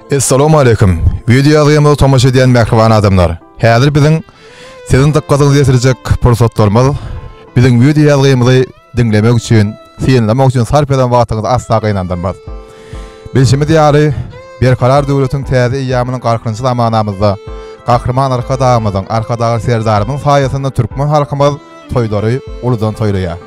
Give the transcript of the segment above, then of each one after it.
Essalamu aleýkum. Wideo ýazgymyza tomaşa edýän mähriban adamlar. Häzir biziň siziň dykgatyňyzy ýetirjek pursatlarymyz biziň wideo ýazgymyzy diňlemek üçin, synlamak üçin sarp eden wagtyňyzy asla gynandyrmaz. Bilşimiz ýaly, Berkarar döwletiň täze eýýamynyň Galkynyşy zamanamyzda Gahryman Arkadagymyzyň, Arkadagly Serdarymyzyň saýasynda türkmen halkymyz toýlary uludan toýlaýar.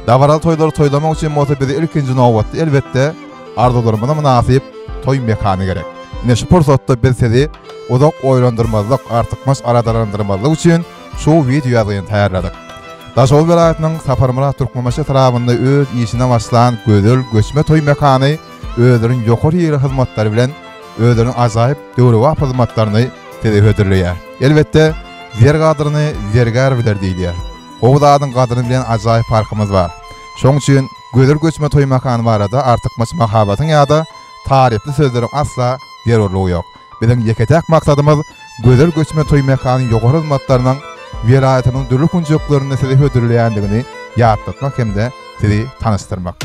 Dabaraly toýlary toýlamak üçin bolsa bize ilkinji nobatda elbetde arzuwlarymyza mynasyp toý mekany gerek. Ine şu pursatda biz sizi uzak oýlandyrmazlyk, artykmaç aladalandyrmazlyk üçin şu wideo ýazgyny taýýarladyk. Daşoguz welaýatynyň Saparmyrat Türkmenbaşy etrabynda öz işine başlan gözel göçme toý mekany özleriniň ýokary hili hyzmatlary bilen özleriniň ajaýyp döwrebap hyzmatlaryny size hödürleýär. Elbetde, zer gadryny zergär biler diýilýär. Gowy zadyň gadryny bilýän ajaýyp halkymyz bar. Şonuň üçin gözel göçme toý mekany barada artykmaç mahabatyň ýa-da taryply sözleriň asla zerurlygy ýok. Biziň ýeke-täk maksadymyz gözel göçme toý mekanyň ýokary hyzmatlarynyň welaýatymyzyň dürli künjeklerinde size hödürleýändigini ýatlatmak hem-de sizi tanyşdyrmak.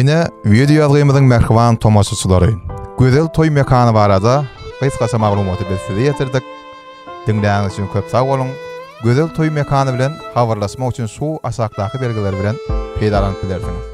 Ine, wideo ýazgymyzyň mähriban tomaşaçylary, gözel toý mekany barada gysgaça maglumaty biz size ýetirdik. Diňläniňiz üçin köp sag boluň. Gözel toý mekany bilen habarlaşmak üçin şu aşakdaky belgiler bilen peýdalanyp bilersiňiz.